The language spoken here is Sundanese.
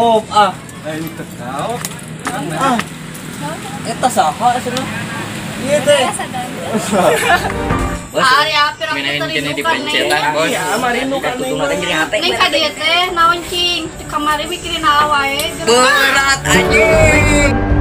Stop ah. Aing teu tahu. Ah. Eta saha cenah? Ieu teh. Bos, Ari apa mainin kene di pencetan, Bos. Iya, marindu kan Tutung teh nyeri hate. Neng ka dieu teh naon cing? Kamari mikirin naon wae. Berat anjing.